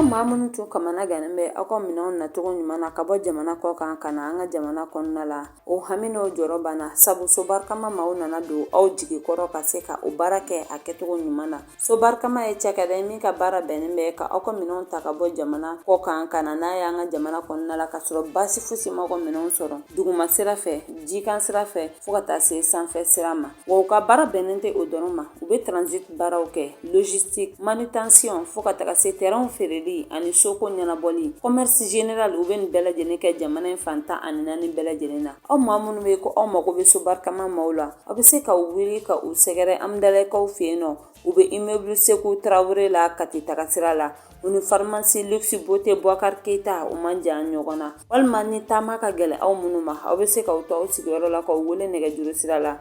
maa minnu tun kamana gannen bɛ aw ka minɛnw nacogo ɲuman na ka bɔ jamana kɔ kan ka na an ka jamana kɔnɔna la, o hami n'o jɔrɔ banna, sabu Sobarikama maaw nana don aw jigi kɔrɔ ka se ka o baara kɛ a kɛcogo ɲuman na. Sobarikama ye cakɛda ye min ka baara bɛnnen bɛ ka aw ka minɛnw ta ka bɔ jamana kɔ kan ka na n'a ye an ka jamana kɔnɔna la, ka sɔrɔ baasi fosi m'aw ka minɛnw sɔrɔ duguma sira fɛ, jikan sira fɛ, fo ka taa se sanfɛ sira ma. Wa u ka baara bɛnnen tɛ o dɔrɔn ma, u bɛ transit baaraw kɛ, logistique, manutention, fo ka taga se terrainw feereli ani soko ɲɛnabɔli, commerce général. U bɛ nin bɛɛ lajɛlen kɛ jamana in fan 14 bɛɛ lajɛlen na. Aw maa minnu bɛ ko aw mago bɛ Sobarikama maaw la, aw bɛ se ka wuli ka u sɛgɛrɛ Amudalayi fɛ yen nɔ. U bɛ immeuble Seku Tarawele la, Kati taga sira la. U ni pharmacie Luxe Beauté Boubacar Keita, u man jan ɲɔgɔn na. Walima ni taama ka gɛlɛn aw minnu ma, aw bɛ se k'aw to aw sigiyɔrɔ la k'aw wele nɛgɛjuru sira la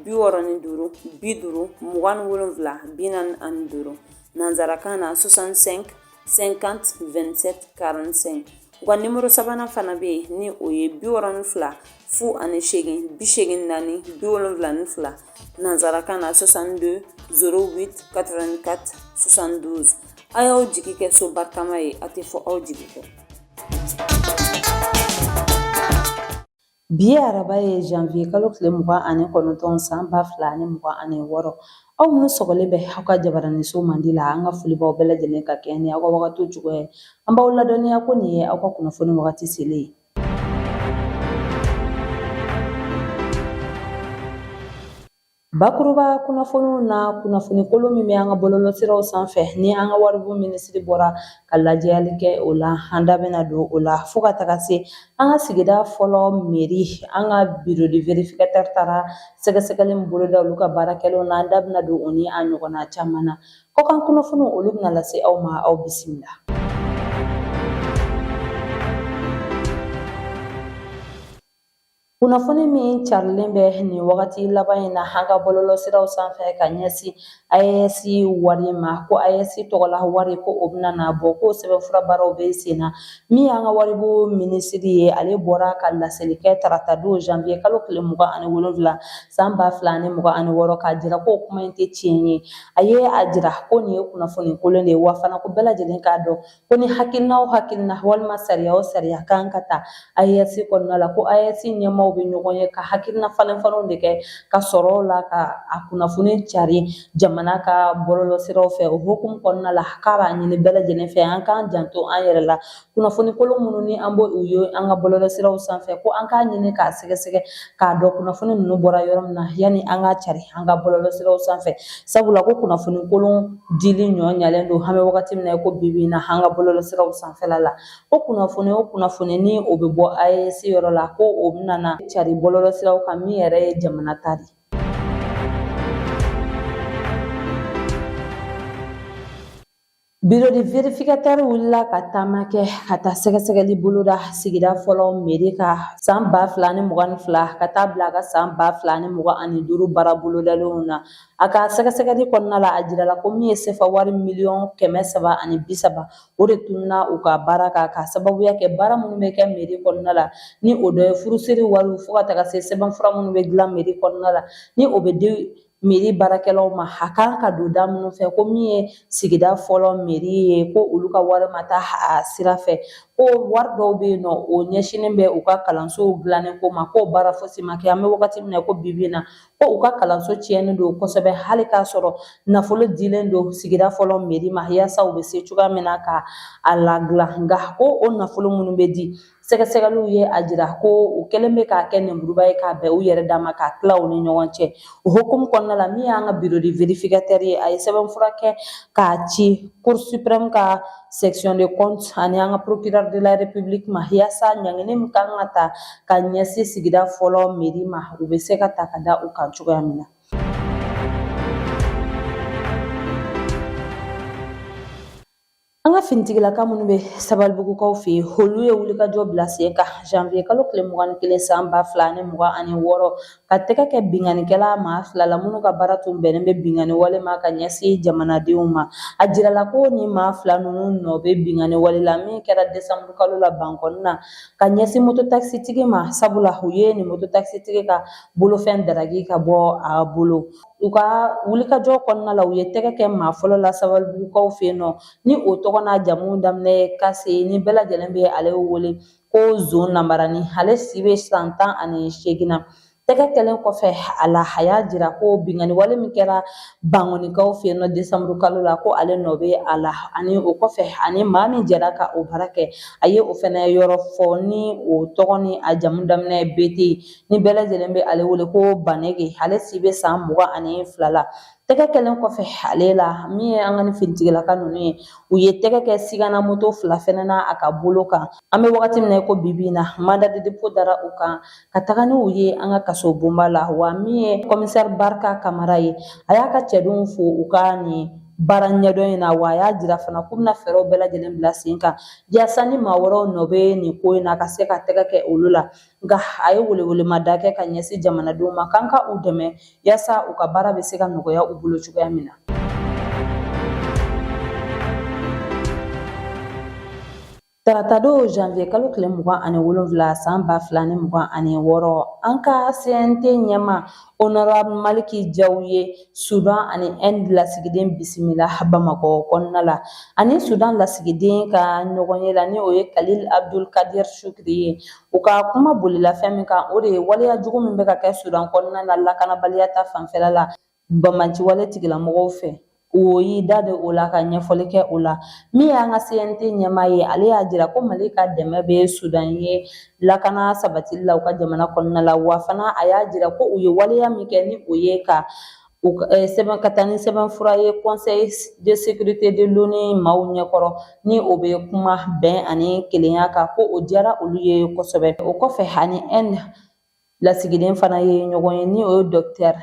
65 50 27 45, nansarakan na 65 50 27 45. U ka nimoro sabanan fana bɛ yen, ni o ye 62 08 84 72, nansarakan na 62 08 84 72. A y'aw jigi kɛ Sobarikama ye, a tɛ fɔ aw jigi kɔ. Bi ye araba ye, janvier kalo tile 29, san 2026. Aw minnu sɔgɔlen bɛ aw ka jabaraniso mandi la, an ka foli b'aw bɛɛ lajɛlen ka kɛɲɛ ni aw ka wagatiw cogoya ye. An b'aw ladɔnniya ko nin ye aw ka kunnafoni wagati selen ye. Bakuruba kunnafoniw na, kunnafoni kolon min bɛ an ka bɔlɔlɔsiraw sanfɛ ni an ka waribon minisiri bɔra ka lajɛyali kɛ o la, an da bɛna don o la, fo ka taga se an ka sigida fɔlɔ mairie, an ka bureau de vérificateur taara sɛgɛsɛgɛli min boloda olu ka baara kɛlenw na, an da bɛna don o ni a ɲɔgɔnna caman na. Kɔkan kunnafoniw, olu bɛna lase aw ma. Aw bisimila. Kunnafoni min carilen bɛ nin wagati laban in na an ka bɔlɔlɔsiraw sanfɛ ka ɲɛsin AES wari ma, ko AES tɔgɔla wari ko o bɛna na bɔ, ko sɛbɛnfura baaraw bɛ sen na, min y'an ka waribon minisiri ye, ale bɔra ka laseli kɛ taratadon janvier kalo tile 27, san 2026, k'a jira ko kuma in tɛ tiɲɛ ye. A ye a jira ko nin ye kunnafoni kolon de ye, wa fana ko bɛɛ lajɛlen k'a dɔn ko ni hakilina o hakilina walima sariya o sariya kan ka ta AES kɔnɔna la, ko AES ɲɛmaaw bɛ ɲɔgɔn ye ka hakilina falen falenw de kɛ ka sɔrɔ o la ka a kunnafoni cari jamana ka bɔlɔlɔsiraw fɛ. O hukumu kɔnɔna la, k'a b'a ɲini bɛɛ lajɛlen fɛ an k'an janto an yɛrɛ la, kunnafoni kolon minnu ni an b'o ye an ka bɔlɔlɔsiraw sanfɛ, ko an k'a ɲini k'a sɛgɛsɛgɛ k'a dɔn kunnafoni ninnu bɔra yɔrɔ min na yanni an k'a cari an ka bɔlɔlɔsiraw sanfɛ, sabula ko kunnafoni kolon dili ɲɔ ɲalen don an bɛ wagati min na ko bi bi in na an ka bɔlɔlɔsiraw sanfɛla la, ko kunnafoni o kunnafoni ni o bɛ bɔ AES yɔrɔ la, ko o bɛna na cari bɔlɔlɔsiraw kan min yɛrɛ ye jamana ta de ye. Bureau de vérificateur wulila ka taama kɛ ka taa sɛgɛsɛgɛli boloda sigida fɔlɔ mairie ka san 2022 ka taa bila a ka san 2025 baara bolodalenw na. A ka sɛgɛsɛgɛli kɔnɔna la, a jirala ko min ye sefa wari miliyɔn 330, o de tununna u ka baara kan, ka sababuya kɛ baara minnu bɛ kɛ mairie kɔnɔna la, ni o dɔ ye furusiri wariw, fo ka taga se sɛbɛnfura minnu bɛ dilan mairie kɔnɔna la, ni o bɛ di mairie baarakɛlaw ma, a kan ka don da minnu fɛ, ko min ye sigida fɔlɔ mairie ye, ko olu ka wari ma taa a sira fɛ, ko wari dɔw bɛ yen nɔ, o ɲɛsinnen bɛ u ka kalansow dilanni ko ma, k'o baara fosi ma kɛ. An bɛ wagati min na ko bi bi in na, ko u ka kalanso tiɲɛnen don kosɛbɛ, hali k'a sɔrɔ nafolo dilen don sigida fɔlɔ mairie ma yaasa u bɛ se cogoya min na ka a ladilan. Nka ko o nafolo minnu bɛ di, sɛgɛsɛgɛliw ye a jira ko u kɛlen bɛ k'a kɛ nɛnburuba ye k'a bɛn u yɛrɛ dama k'a tila u ni ɲɔgɔn cɛ. O hukumu kɔnɔna la, min y'an ka bureau de vérificateur ye, a ye sɛbɛnfura kɛ k'a ci cour suprême ka section de compte ani an ka procureur de la république ma, yaasa ɲangini min kan ka ta ka ɲɛsin sigida fɔlɔ mairie ma, u bɛ se ka ta ka da u kan cogoya min na. An ka finitigilaka minnu bɛ Sabalibugukaw fɛ yen, olu ye wulikajɔ bila sen kan janvier kalo tile 21, san 2026, ka tɛgɛ kɛ binkannikɛla maa fila la minnu ka baara tun bɛnnen bɛ binkanni wale ma ka ɲɛsin jamanadenw ma. A jirala ko ni maa fila ninnu nɔ bɛ binkanni wale la min kɛra desanburu kalo la Bankɔni na ka ɲɛsin mototakisitigi ma, sabula u ye nin mototakisitigi ka bolofɛn daraki ka bɔ a bolo. U ka wulikajɔ kɔnɔna la, u ye tɛgɛ kɛ maa fɔlɔ la Sabalibugukaw fɛ yen nɔ, ni o tɔgɔ n'a jamu daminɛ ye Kase, ni bɛɛ lajɛlen bɛ ale wele ko Zon Namarani. Ale si bɛ san 18 na. Tɛgɛ kɛlen kɔfɛ a la, a y'a jira ko binkanni wale min kɛra Bankɔnikaw fɛ yen nɔ desanburu kalo la, ko ale nɔ bɛ a la. Ani o kɔfɛ, ani maa min jɛra ka o baara kɛ, a ye o fɛnɛ yɔrɔ fɔ, ni o tɔgɔ ni a jamu daminɛ ye Bete, ni bɛɛ lajɛlen bɛ ale wele ko Banege. Ale si bɛ san 22 la. Tɛgɛ kɛlen kɔfɛ ale la, min ye an ka ni finitigilaka ninnu ye, u ye tɛgɛ kɛ sigana moto 2 fɛnɛ na a ka bolo kan. An bɛ wagati min na i ko bi bi in na, mandat de dépôt dara u kan ka taga n'u ye an ka kaso bonba la. Wa min ye commissaire Barika Kamara ye, a y'a ka cɛdenw fo u ka nin baara ɲɛdɔn in na. Wa a y'a jira fana k'u bɛna fɛɛrɛw bɛɛ lajɛlen bila sen kan yaasa ni maa wɛrɛw nɔ bɛ nin ko in na, ka se ka tɛgɛ kɛ olu la. Nka a ye welewelemada kɛ ka ɲɛsin jamanadenw ma k'an ka u dɛmɛ yaasa u ka baara bɛ se ka nɔgɔya u bolo cogoya min na. Taratadon janvier kalo tile 27 san 2026, an ka CNT ɲɛmaa honorable Maliki Jaw ye Sudan ani Inde lasigiden bisimila Bamakɔ kɔnɔna la. Ani Sudan lasigiden ka ɲɔgɔnye la, ni o ye Khalil Abdul Kadir Shukri ye, u ka kuma bolila fɛn min kan, o de ye waleya jugu min bɛ ka kɛ Sudan kɔnɔna na lakanabaliya ta fanfɛla la banbaanciwale tigilamɔgɔw fɛ. O y'i da de o la ka ɲɛfɔli kɛ o la. Min y'an ka CNT ɲɛmaa ye, ale y'a jira ko Mali ka dɛmɛ bɛ Sudan ye lakana sabatili la u ka jamana kɔnɔna la. Wa fana a y'a jira ko u ye waleya min kɛ, ni o ye ka sɛbɛn ka taa ni sɛbɛnfura ye Conseil de sécurité de l'ONU maaw ɲɛkɔrɔ, ni o bɛ kuma bɛn ani kelenya kan, ko o diyara olu ye kosɛbɛ. O kɔfɛ, ani Inde lasigiden fana ye ɲɔgɔn ye, ni o ye docteur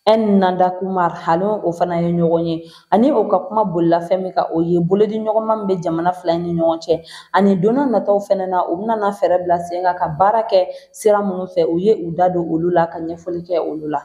N Nanda Kumar, ale o fana ye ɲɔgɔn ye. Ani o ka kuma bolila fɛn min kan, o ye bolodi ɲɔgɔnma min bɛ jamana fila in ni ɲɔgɔn cɛ, ani don nataw fɛnɛ na, u bɛna na fɛɛrɛ bila sen kan ka baara kɛ sira minnu fɛ, u ye u da don olu la ka ɲɛfɔli kɛ olu la.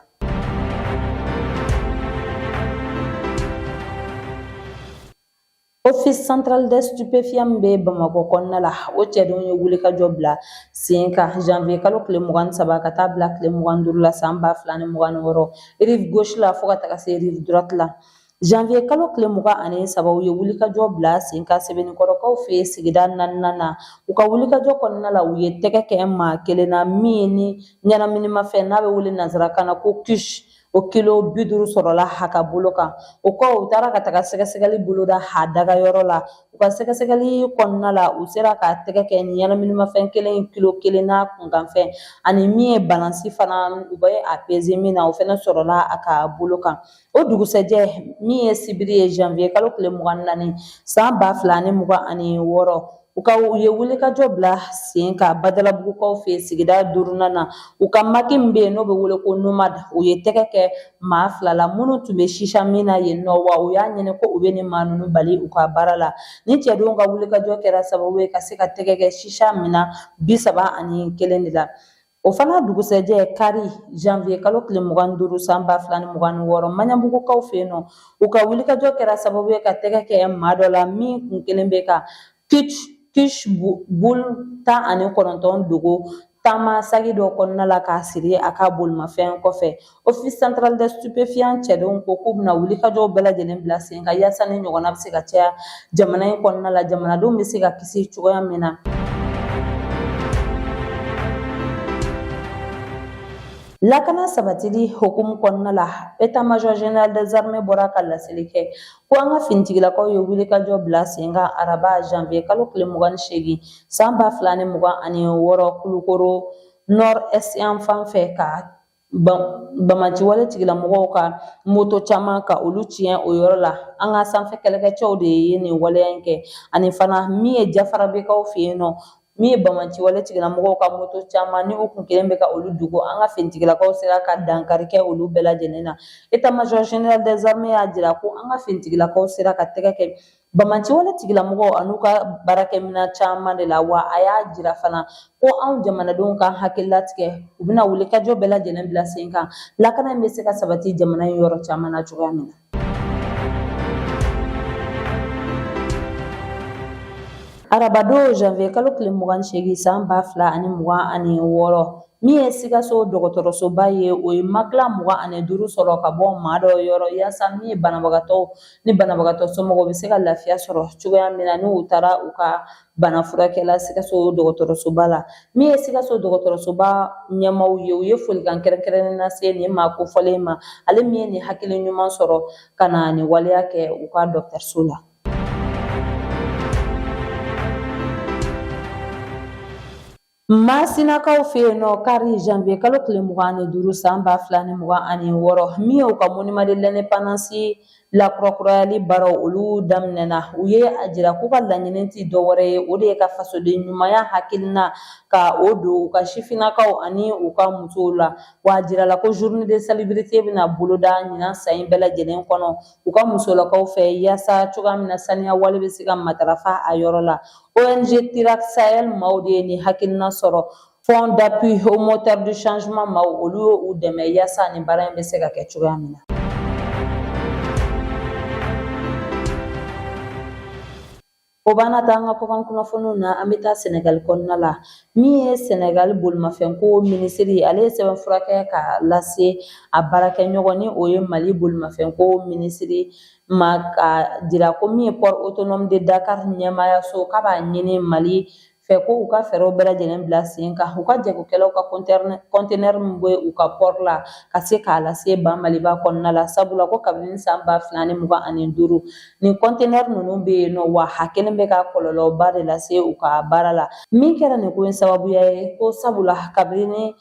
Office central des stupéfiants min bɛ Bamakɔ kɔnɔna la, o cɛdenw ye wulikajɔ bila sen kan janvier kalo tile 23 ka taa bila tile 25 la san 2026, rive gauche la fo ka taga se rive droite la. Janvier kalo tile 23, u ye wulikajɔ bila sen kan Sebenikɔrɔkaw fɛ sigida naaninan na. U ka wulikajɔ kɔnɔna la, u ye tɛgɛ kɛ maa kelen na min ye ni ɲɛnaminimafɛn n'a bɛ wele nansarakan na ko kush, o kilo 50 sɔrɔla a ka bolo kan. O kɔ, u taara ka taga sɛgɛsɛgɛli boloda a dagayɔrɔ la. U ka sɛgɛsɛgɛli kɔnɔna la, u sera ka tɛgɛ kɛ ni ɲɛnaminimafɛn kelen kilo kelen n'a kunkanfɛn, ani min ye balansi fana, u bɛ a peze min na, o fana sɔrɔla a ka bolo kan. O dugusɛjɛ, min ye sibiri ye, janvier kalo tile 24 san 2026, u ye wulikajɔ bila sen kan Badalabugukaw fɛ sigida duurunan na. U ka maki min bɛ yen n'o bɛ wele ko Nomade, u ye tɛgɛ kɛ maa fila la minnu tun bɛ sisa min na yen nɔ. Wa u y'a ɲini ko u bɛ nin maa ninnu bali u ka baara la. Ni cɛdenw ka wulikajɔ kɛra sababu ye ka se ka tɛgɛ kɛ sisa minɛn 31 de la. O fana dugusɛjɛ kari janvier kalo tile 25 san 2026, Maɲanbugukaw fɛ yen nɔ, u ka wulikajɔ kɛra sababu ye ka tɛgɛ kɛ maa dɔ la min kun kelen bɛ ka kush bulu 19 dogo taama sagi dɔ kɔnɔna la k'a siri a ka bolimafɛn kɔfɛ. Office central des stupéfiants cɛdenw ko k'u bɛna wulikajɔw bɛɛ lajɛlen bila sen kan yaasa ni ɲɔgɔnna bɛ se ka caya jamana in kɔnɔna la, jamanadenw bɛ se ka kisi cogoya min na. Lakana sabatili hukumu kɔnɔna la, état-major général des armées bɔra ka laseli kɛ ko an ka finitigilakaw ye wulikajɔ bila sen kan araba janvier kalo tile 28 san 2026, Kulukoro nord est yan fan fɛ, ka banbaanciwale tigilamɔgɔw ka moto caman ka olu tiɲɛ o yɔrɔ la. An ka sanfɛ kɛlɛkɛcɛw de ye nin waleya in kɛ. Ani fana min ye Jafarabekaw fɛ yen nɔ, min ye banbaanciwale tigilamɔgɔw ka moto caman ni u kun kelen bɛ ka olu dogo, an ka finitigilakaw sera ka dankari kɛ olu bɛɛ lajɛlen na. État-major général des armées y'a jira ko an ka finitigilakaw sera ka tɛgɛ kɛ banbaanciwale tigilamɔgɔw an'u ka baarakɛminɛn caman de la. Wa a y'a jira fana ko anw jamanadenw ka hakili latigɛ, u bɛna wulikajɔ bɛɛ lajɛlen bila sen kan lakana in bɛ se ka sabati jamana in yɔrɔ caman na cogoya min na. Arabadon janvier kalo tile 28 san 2026. Min ye Sikaso dɔgɔtɔrɔsoba ye, o ye matelas 25 sɔrɔ ka bɔ maa dɔ yɔrɔ, yaasa min ye banabagatɔw ni banabagatɔ somɔgɔw bɛ se ka lafiya sɔrɔ cogoya min na n'u taara u ka bana furakɛ la Sikaso dɔgɔtɔrɔsoba la. Min ye Sikaso dɔgɔtɔrɔsoba ɲɛmaaw ye, u ye folikan kɛrɛnkɛrɛnnen lase nin maa kofɔlen ma, ale min ye nin hakili ɲuman sɔrɔ ka na nin waleya kɛ u ka dɔgɔtɔrɔso la. Masinakaw fɛ yen nɔ, kari janvier kalo tile 25 san 2026, min ye u ka monument de l'indépendance lakurakurayali baaraw olu daminɛna, u ye a jira k'u ka laɲini tɛ dɔwɛrɛ ye, o de ye ka fasoden ɲumanya hakilina ka o don u ka sifinnakaw ani u ka musow la. Wa a jirala ko journée de salubrité bɛna boloda ɲinan san in bɛɛ lajɛlen kɔnɔ u ka musolakaw fɛ, yaasa cogoya min na saniya wale bɛ se ka matarafa a yɔrɔ la. ONG Tirak Sahel maaw de ye nin hakilina sɔrɔ. Fonds d'appui au moteur du changement maaw, olu y'u dɛmɛ yaasa nin baara in bɛ se ka kɛ cogoya min na. O b'an na taa an ka kɔkan kunnafoniw na. An bɛ taa Senegali kɔnɔna la. Min ye Senegali bolimafɛnko minisiri, ale ye sɛbɛnfura kɛ ka lase a baarakɛɲɔgɔn ni o ye Mali bolimafɛnko minisiri ma, ka jira ko min ye port autonome de Dakar ɲɛmaayaso, k'a b'a ɲini Mali fɛ ko u ka fɛɛrɛw bɛɛ lajɛlen bila sen kan, u ka jagokɛlaw ka conteneur min bɛ u ka port la, ka se k'a lase ba Maliba kɔnɔna la. Sabula ko kabini san 2025, nin conteneur ninnu bɛ yen nɔ, wa a kelen bɛ ka kɔlɔlɔba de lase u ka baara la. Min kɛra nin ko in sababuya ye, ko sabula kabini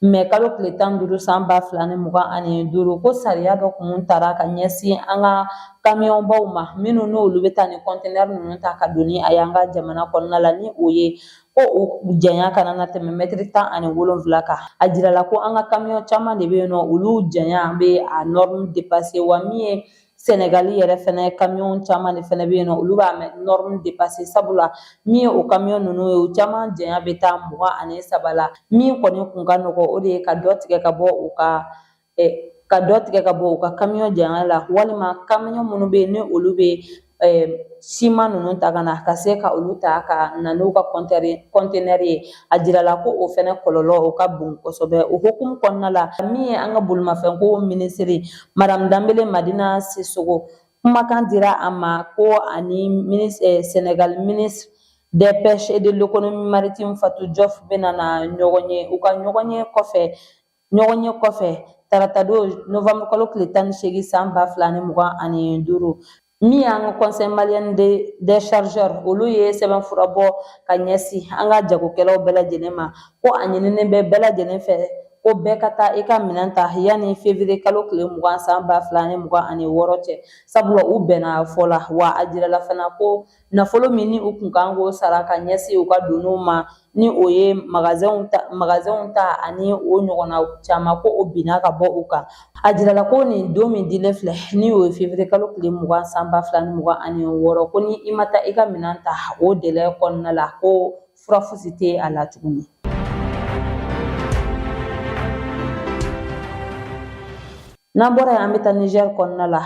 mɛ kalo tile 15 san 2025, ko sariya dɔ kun tara ka ɲɛsin an ka kamiyɔnbaw ma, minnu n'olu bɛ taa ni kɔntenɛri ninnu ta ka don ni a y'an ka jamana kɔnɔna la, ni o ye ko u janya kana na tɛmɛ mɛtiri 17 kan. A jirala ko an ka kamiyɔn caman de bɛ yen nɔ, olu janya bɛ a norme dépasser. Wa min ye Senegali yɛrɛ fɛnɛ, kamiyɔn caman de fɛnɛ bɛ yen nɔ, olu b'a norme dépasser. Sabula min ye o kamiyɔn ninnu ye, u caman janya bɛ taa 23 la. Min kɔni kun ka nɔgɔ, o de ye ka dɔ tigɛ ka bɔ u ka ka dɔ tigɛ ka bɔ u ka kamiyɔn janya la, walima kamiyɔn minnu bɛ yen ni olu bɛ siman ninnu ta ka na, ka se ka olu ta ka na n'u ka kɔntenɛri ye. A jirala ko o fɛnɛ kɔlɔlɔ o ka bon kosɛbɛ. O hukumu kɔnɔna la, min ye an ka bolimafɛnko minisiri Madame Danbele Madina Sisoko, kumakan dira a ma ko ani Senegal ministre des pêches et de l'économie maritime Fatou Diouf bɛna na ɲɔgɔn ye. U ka ɲɔgɔn ye kɔfɛ taratadon novembre kalo tile 18 san 2025, min y'an ka conseil malien des chargeurs, olu ye sɛbɛnfura bɔ ka ɲɛsin an ka jagokɛlaw bɛɛ lajɛlen ma, ko a ɲininen bɛ bɛɛ lajɛlen fɛ ko bɛɛ ka taa i ka minɛn ta yanni février kalo tile 20 san 2026 cɛ, sabula u bɛnna fɔ la. Wa a jirala fana ko nafolo min ni u kun kan k'o sara ka ɲɛsin u ka doniw ma, ni o ye magazɛnw ta ani o ɲɔgɔnna caman, ko o binna ka bɔ u kan. A jirala ko nin don min dilen filɛ, ni o ye février kalo tile 20 san 2026, ko ni i ma taa i ka minɛn ta o délai kɔnɔna la, ko fura fosi tɛ a la tuguni. N'an bɔra yen, an bɛ taa Niger kɔnɔna la.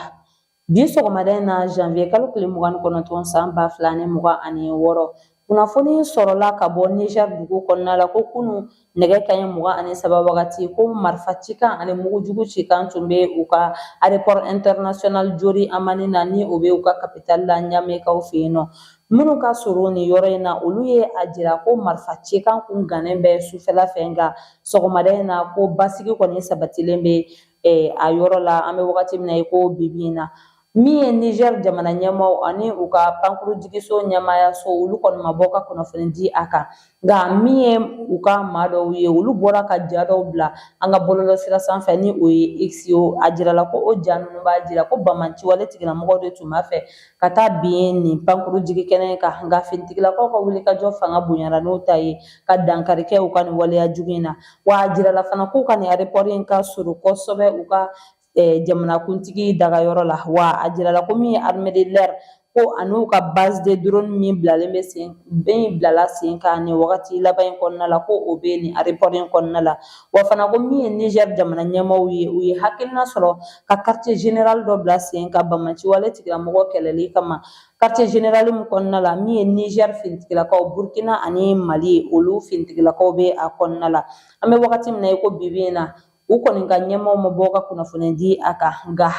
Bi sɔgɔmada in na, janvier kalo tile 29 san 2026, kunnafoni sɔrɔla ka bɔ Niger dugu kɔnɔna la ko kunu nɛgɛ kaɲɛ 23 wagati, ko marifa cikan ani mugujugu cikan tun bɛ u ka aéroport international Diori Hamani na, ni o bɛ u ka capitale la Ɲamekaw fɛ yen nɔ. Minnu ka surun nin yɔrɔ in na, olu ye a jira ko marifa cikan kun gannen bɛ sufɛla fɛ, nka sɔgɔmada in na, ko basigi kɔni sabatilen bɛ a yɔrɔ la an bɛ wagati min na i ko bi bi in na. Min ye Niger jamana ɲɛmaaw ani u ka pankurujigiso ɲɛmaayaso, olu kɔni ma bɔ ka kunnafoni di a kan, nka min ye u ka maa dɔw ye, olu bɔra ka ja dɔw bila an ka bɔlɔlɔsira sanfɛ, ni o ye X ye. A jirala ko o ja ninnu b'a jira ko banbaanciwale tigilamɔgɔw de tun b'a fɛ ka taa bin nin pankurujigi kɛnɛ kan, nka finitigilakaw ka wulikajɔ fanga bonyara n'o ta ye ka dankari kɛ u ka nin waleya jugu in na. Wa a jirala fana k'u ka nin aéroport in ka surun kosɛbɛ u ka jamanakuntigi dagayɔrɔ la. Wa a jirala ko min ye armée de l'air, Ko an'u ka base de drone min bilalen bɛ sen min bilala sen kan nin wagati laban in kɔnɔna la, ko o bɛ nin aéroport in kɔnɔna la. Wa fana ko min ye Niger jamana ɲɛmaaw ye, u ye hakilina sɔrɔ ka quartier général dɔ bila sen kan banbaanciwale tigilamɔgɔ kɛlɛli kama. Quartier général min kɔnɔna la, min ye Niger finitigilakaw, Burkina ani Mali, olu finitigilakaw bɛ a kɔnɔna la. An bɛ wagati min na i ko bi bi in na, u kɔni ka ɲɛmaaw ma bɔ ka kunnafoni di a kan, nka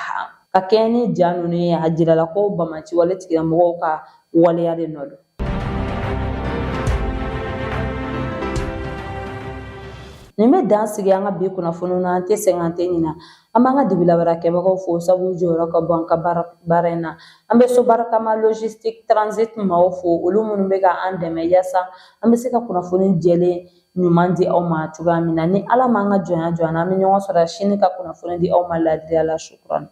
ka kɛɲɛ ni ja ninnu ye, a jirala ko banbaanciwale tigilamɔgɔw ka waleya de nɔ don. Nin bɛ dan sigi an ka bi kunnafoniw na. An tɛ sɛgɛn, an tɛ ɲina. An b'an ka dibilabara kɛbagaw fo, sabu jɔyɔrɔ ka bon an ka baara in na. An bɛ Sobarikama Logistique Transit maaw fo, olu minnu bɛ ka an dɛmɛ yaasa an bɛ se ka kunnafoni jɛlen ɲuman di aw ma cogoya min na. Ni Ala m'an ka jɔnya jɔ an na, an bɛ ɲɔgɔn sɔrɔ sini ka kunnafoni di aw ma laadiriya la. Sukran.